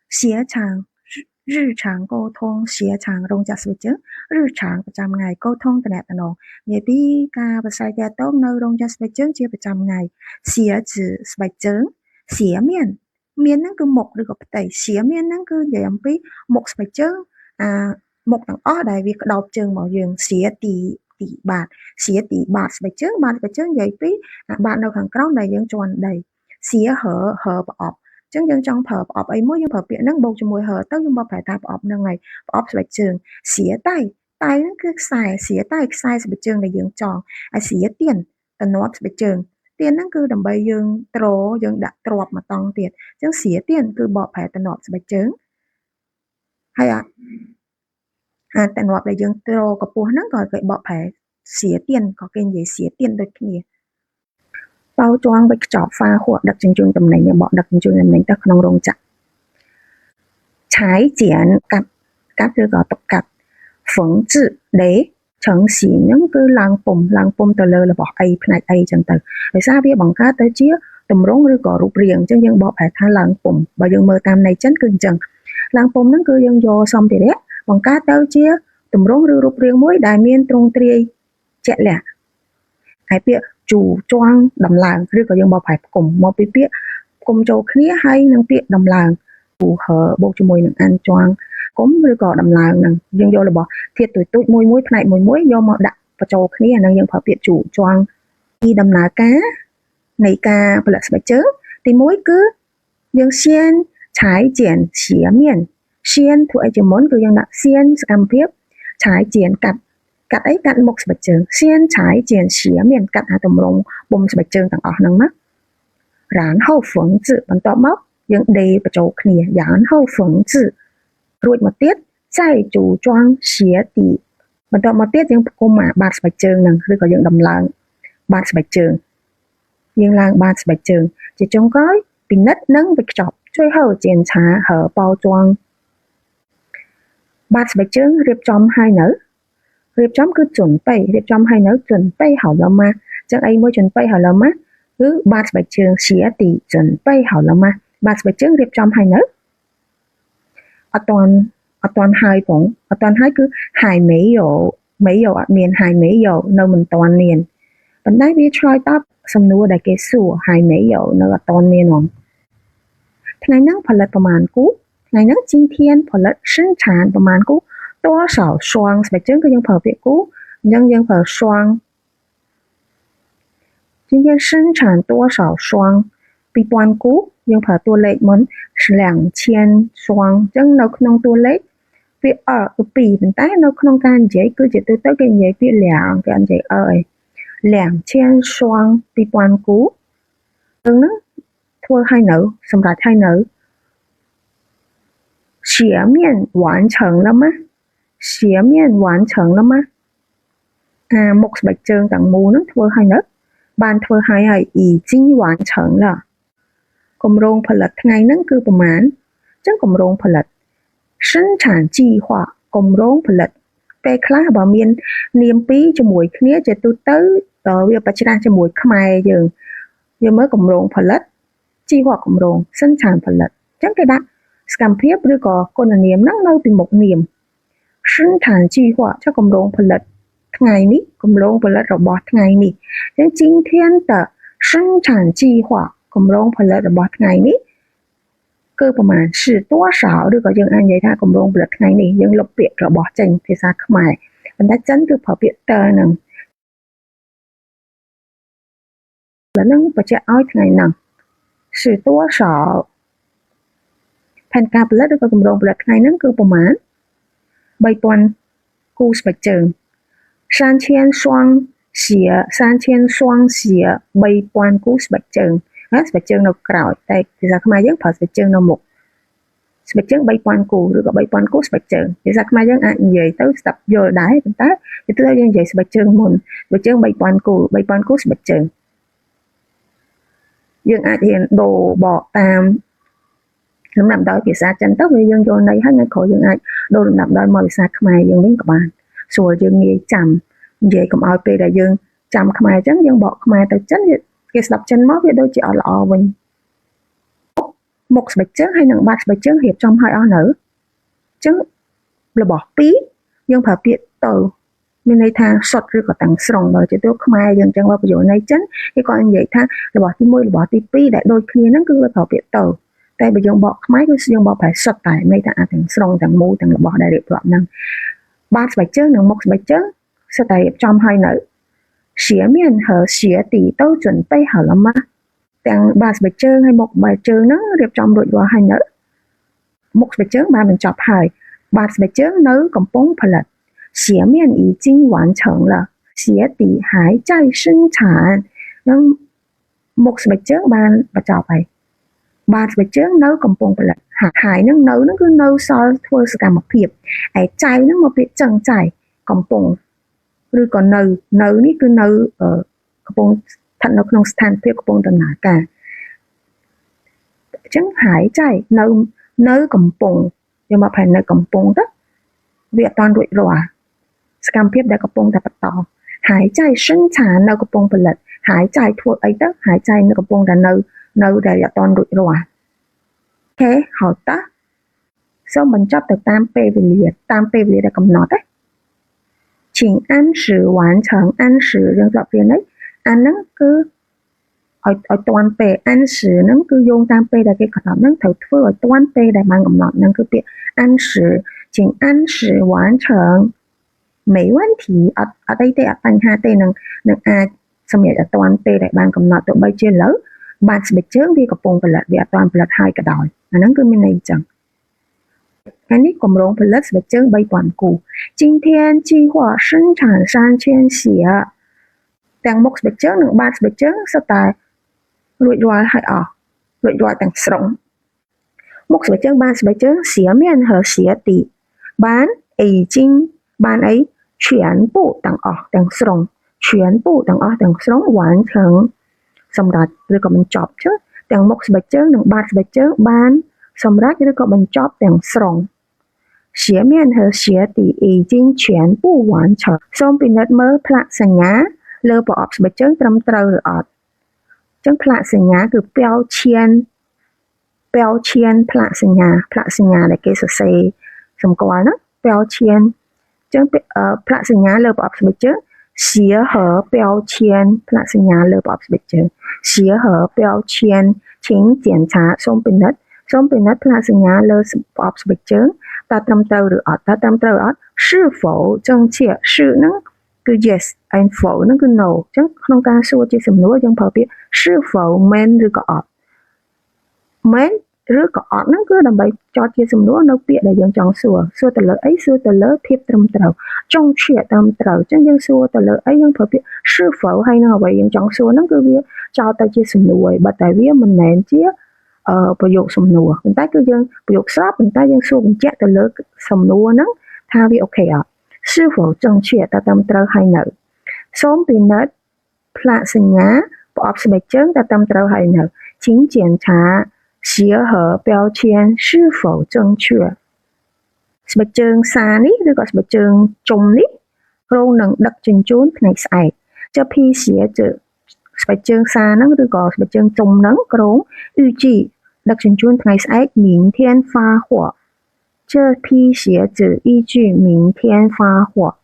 鞋厂日常沟通鞋厂រោងចក្រស្បែកជើង日常ប្រចាំថ្ងៃ沟通តំណតំណងនិយាយពីការប្រស័យទាក់ទងនៅរោងចក្រស្បែកជើងជាប្រចាំថ្ងៃ鞋子ស្បែកជើង鞋面មានហ្នឹងគឺមុខឬក៏ផ្ទៃ鞋面ហ្នឹងគឺនិយាយអំពីមុខស្បែកជើងអាមុខទាំងអស់ដែលវាក្តោបជើងមកយើង鞋底ទីបាត鞋底បាតស្បែកជើងបាតស្បែកជើងនិយាយពីអាបាតនៅខាងក្រោមដែលយើងជន់ដី鞋盒ហឺប្រអប់ចឹងយើងចង់ប្រើប្រអប់អីមួយយើងប្រើពាក្យហ្នឹងបូកជាមួយហឺទៅយើងមកប្រែថាប្រអប់ហ្នឹងហើយប្រអប់ស្បែកជើង鞋帶帶ហ្នឹងគឺខ្សែ鞋帶ខ្សែស្បែកជើងដែលយើងចងហើយ鞋墊តំណប់ស្បែកជើងទៀនហ្នឹងគឺដើម្បីយើងទ្រយើងដាក់ទ្របមកតង់ទៀតអញ្ចឹងស្រាទៀនគឺបកប្រែតំណប់ស្បែកជើងហើយអាតំណប់ដែលយើងទ្រកម្ពស់ហ្នឹងក៏គេបកប្រែស្រាទៀនក៏គេនិយាយស្រាទៀនដូចគ្នា包装វេចខ្ចប់ហ្វាហួដឹកជញ្ជូនតំណែងបកដឹកជញ្ជូនតំណែងទៅក្នុងរោងចក្រឆាយจีនកាត់កាត់ឬក៏តុកកាត់ហ្វឹងจืដេឆឹងស៊ីហ្នឹងគឺឡើងពុំឡើងពុំទៅលើរបស់អីផ្នែកអីចឹងទៅដោយសារវាបង្កើតទៅជាទម្រង់ឬក៏រូបរាងអញ្ចឹងយើងបកប្រែថាឡើងពុំបើយើងមើលតាមន័យចិនគឺអញ្ចឹងឡើងពុំហ្នឹងគឺយើងយកសម្ភារៈបង្កើតទៅជាទម្រង់ឬរូបរាងមួយដែលមានទ្រង់ទ្រាយជាក់លាក់ហើយពាក្យជូជាន់ដំឡើងឬក៏យើងបកប្រែផ្គុំមកពីពាក្យផ្គុំចូលគ្នាហើយនឹងពាក្យដំឡើងពូហឺបូកជាមួយនឹងអានជាន់គុំឬក៏ដំឡើងហ្នឹងយើងយករបស់ធាតុទូចទូចមួយមួយផ្នែកមួយមួយយកមកដាក់បញ្ចូលគ្នាអាហ្នឹងយើងប្រើពាក្យជូជាន់ពីដំណើរការនៃការផលិតស្បែកជើងទី1គឺយើងសៀនឆាយจีន斜面សៀនធ្វើអីជាមុនគឺយើងដាក់សៀនសកម្មភាពឆាយจีនកាត់កាត់អីកាត់មុខស្បែកជើងសៀនឆាយจีន斜面កាត់អាទម្រង់ពុំស្បែកជើងទាំងអស់ហ្នឹងណា然后缝制បន្ទាប់មកយើងដេបញ្ចូលគ្នា然后缝制រួចមកទៀត再组装鞋底បន្ទាប់មកទៀតយើងផ្គុំអាបាតស្បែកជើងហ្នឹងឬក៏យើងដំឡើងបាតស្បែកជើងយើងឡើងបាតស្បែកជើងជាចុងក្រោយពិនិត្យនិងវេចខ្ចប់最后检查和包装បាតស្បែកជើងរៀបចំហើយនៅរៀបចំគឺ准备រៀបចំហើយនៅ准备好了吗ចឹងអីមួយ准备好了吗គឺបាតស្បែកជើង鞋底准备好了吗បាតស្បែកជើងរៀបចំហើយនៅអត់ទាន់អត់ទាន់ហើយផងអត់ទាន់ហើយគឺ还没有没有អត់មាន还没有នៅមិនទាន់មានប៉ុន្តែវាឆ្លើយតបសំណួរដែលគេសួរ还没有នៅអត់ទាន់មានហ្មងថ្ងៃហ្នឹងផលិតប្រមាណគូថ្ងៃហ្នឹង今天ផលិត生产ប្រមាណគូ多少双ស្បែកជើងគឺយើងប្រើពាក្យគូអញ្ចឹងយើងប្រើ双今天生产多少双2000គូយើងប្រើតួលេខមុន2000双អញ្ចឹងនៅក្នុងតួលេខពាក្យអគឺ2ប៉ុន្តែនៅក្នុងការនិយាយគឺជាទូទៅគេនិយាយពាក្យ两គេអត់និយាយអអី2000双2000គូហ្នឹងធ្វើឲ្យនៅសម្រាប់ឲ្យនៅ鞋面完成了吗鞋面完成了吗អាមុខស្បែកជើងទាំងមូលហ្នឹងធ្វើឲ្យនៅបានធ្វើឲ្យហើយ已经完成了គម្រោងផលិតថ្ងៃហ្នឹងគឺប្រមាណអញ្ចឹងគម្រោងផលិត生产计划គម្រោងផលិតពេលខ្លះបើមាននាមពីរជាមួយគ្នាជាទូទៅវាប្រច្រាស់ជាមួយខ្មែរយើងយើងមើលគម្រោងផលិត计划គម្រោង生产ផលិតអញ្ចឹងគេដាក់សកម្មភាពឬក៏គុណនាមហ្នឹងនៅពីមុខនាម生产计划ចុះគម្រោងផលិតថ្ងៃនេះគម្រោងផលិតរបស់ថ្ងៃនេះអញ្ចឹង今天的生产计划គម្រោងផលិតរបស់ថ្ងៃនេះគឺប្រមាណ是多少ឬក៏យើងអាចនិយាយថាគម្រោងផលិតថ្ងៃនេះយើងលុបពាក្យរបស់ចេញភាសាខ្មែរប៉ុន្តែចិនគឺប្រើពាក្យតហ្នឹងហ្នឹងបញ្ជាក់ឲ្យថ្ងៃហ្នឹង是多少ផែនការផលិតឬក៏គម្រោងផលិតថ្ងៃហ្នឹងគឺប្រមាណ3000គូស្បែកជើង3000双鞋3000双鞋3000គូស្បែកជើងណាស្បែកជើងនៅក្រោយតែភាសាខ្មែរយើងប្រើស្បែកជើងនៅមុខស្បែកជើង3000គូឬក៏3000គូស្បែកជើងភាសាខ្មែរយើងអាចនិយាយទៅស្ដាប់យល់ដែរប៉ុន្តែវាទើយើងនិយាយស្បែកជើងមុនស្បែកជើង3000គូ3000គូស្បែកជើងយើងអាចរៀនដូរបកតាមលំដាប់ដោយភាសាចិនទៅវាយើងយល់ន័យហើយថ្ងៃក្រោយយើងអាចដូរលំដាប់ដោយមកភាសាខ្មែរយើងវិញក៏បានស្រួលយើងងាយចាំនិយាយកុំឲ្យពេលដែលយើងចាំខ្មែរអញ្ចឹងយើងបកខ្មែរទៅចិនគេស្ដាប់ចិនមកវាដូចជាអត់ល្អវិញ មុខស្បែកជើងហើយនិងបាតស្បែកជើងរៀបចំឲ្យអស់នៅអញ្ចឹងរបស់ពីរយើងប្រើពាក្យ都មានន័យថាសុទ្ធឬក៏ទាំងស្រុងបើជាទូខ្មែរយើងអញ្ចឹងបើប្រយោគនៃចិនគេគាត់និយាយថារបស់ទី1របស់ទី2ដែលដូចគ្នាហ្នឹងគឺវាប្រើពាក្យ都តែបើយើងបកខ្មែរគឺយើងបកប្រែសុទ្ធតែន័យថាអាទាំងស្រុងទាំងមូលទាំងរបស់ដែលរៀបរាប់ហ្នឹងបាតស្បែកជើងនិងមុខស្បែកជើងសុទ្ធតែរៀបចំឲ្យនៅ鞋面和鞋底都准备好了吗ទាំងបាតស្បែកជើងហើយមុខស្បែកជើងហ្នឹងរៀបចំរួចរាល់ហើយនៅមុខស្បែកជើងបានបញ្ចប់ហើយបាតស្បែកជើងនៅកំពុងផលិត鞋面已经完成了鞋底还在生产នឹងមុខស្បែកជើងបានបញ្ចប់ហើយបាតស្បែកជើងនៅកំពុងផលិត还នឹងនៅនឹងគឺនៅសល់ធ្វើសកម្មភាពឯ在នឹងមកពាក្យ正在កំពុងឬក៏នៅនៅនេះគឺនៅកំពុងស្ថិតនៅក្នុងស្ថានភាពកំពុងដំណើរការអញ្ចឹង还在នៅនៅកំពុងយកមកប្រែនៅកំពុងទៅវាអត់តាន់រួចរាល់សកម្មភាពដែលកំពុងតែបន្ត还在生产នៅកំពុងផលិត还在ធ្វើអីទៅ还在នៅកំពុងតែនៅនៅដែលអត់តាន់រួចរាល់OK 好的សូមបញ្ចប់ទៅតាមពេលវេលាតាមពេលវេលាដែលកំណត់ណា请按时完成按时យើងធ្លាប់រៀននេះអាហ្នឹងគឺឲ្យឲ្យតាន់ពេល按时ហ្នឹងគឺយោងតាមពេលដែលគេកំណត់ហ្នឹងត្រូវធ្វើឲ្យតាន់ពេលដែលបានកំណត់ហ្នឹងគឺពាក្យ按时请按时完成没问题អត់អត់អីទេអត់បញ្ហាទេនឹងនឹងអាចសម្រាប់ឲ្យតាន់ពេលដែលបានកំណត់ទោះបីជាឥឡូវបាតស្បែកជើងវាកំពុងផលិតវាអត់តាន់ផលិតហើយក៏ដោយអាហ្នឹងគឺមានន័យអញ្ចឹងថ្ងៃនេះគម្រោងផលិតស្បែកជើង3000គូ今天计划生产3000鞋ទាំងមុខស្បែកជើងនិងបាតស្បែកជើងសុទ្ធតែរួចរាល់ហើយអស់រួចរាល់ទាំងស្រុងមុខស្បែកជើងបាតស្បែកជើង鞋面和鞋底បាន已经បានអី全部ទាំងអស់ទាំងស្រុង全部ទាំងអស់ទាំងស្រុង完成សម្រាប់ឬក៏បញ្ចប់ចឹងទាំងមុខស្បែកជើងនិងបាតស្បែកជើងបានសម្រាប់ឬក៏បញ្ចប់ទាំងស្រុង鞋面和鞋底已经全部完成សូមពិនិត្យមើលផ្លាកសញ្ញាលើប្រអប់ស្បែកជើងត្រឹមត្រូវឬអត់ចឹងផ្លាកសញ្ញាគឺ标签标签ផ្លាកសញ្ញាផ្លាកសញ្ញាដែលគេសរសេរសម្គាល់ណា标签ចឹងផ្លាកសញ្ញាលើប្រអប់ស្បែកជើង鞋盒标签ផ្លាកសញ្ញាលើប្រអប់ស្បែកជើង鞋盒标签请检查សូមពិនិត្យសូមពិនិត្យផ្លាកសញ្ញាលើប្រអប់ស្បែកជើងតើត្រឹមត្រូវឬអត់តើត្រឹមត្រូវអត់是否正确是ហ្នឹងគឺ yes and 否ហ្នឹងគឺ no អញ្ចឹងក្នុងការសួរជាសំណួរយើងប្រើពាក្យ是否មែនឬក៏អត់មែនឬក៏អត់ហ្នឹងគឺដើម្បីចោទជាសំណួរនៅពាក្យដែលយើងចង់សួរសួរទៅលើអីសួរទៅលើភាពត្រឹមត្រូវចង់ជាត្រឹមត្រូវអញ្ចឹងយើងសួរទៅលើអីយើងប្រើពាក្យ是否ហើយនឹងអ្វីយើងចង់សួរហ្នឹងគឺវាចោទទៅជាសំណួរឯងបើតែវាមិនមែនជាអឺប្រយោគសំណួរប៉ុន្តែគឺយើងប្រយោគស្របប៉ុន្តែយើងសួរបញ្ជាក់ទៅលើសំណួរហ្នឹងថាវាOK អត់是否正确តើត្រឹមត្រូវហើយនៅសូមពិនិត្យផ្លាកសញ្ញាប្រអប់ស្បែកជើងតើត្រឹមត្រូវហើយនៅ请检查鞋盒标签是否正确ស្បែកជើងសារនេះឬក៏ស្បែកជើងជុំនេះគ្រោងនឹងដឹកជញ្ជូនថ្ងៃស្អែក这批鞋子ស្បែកជើងសារហ្នឹងឬក៏ស្បែកជើងជុំហ្នឹងគ្រោង预计ដឹកជញ្ជូនថ្ងៃស្អែក明天发货这批鞋子预计明天发货。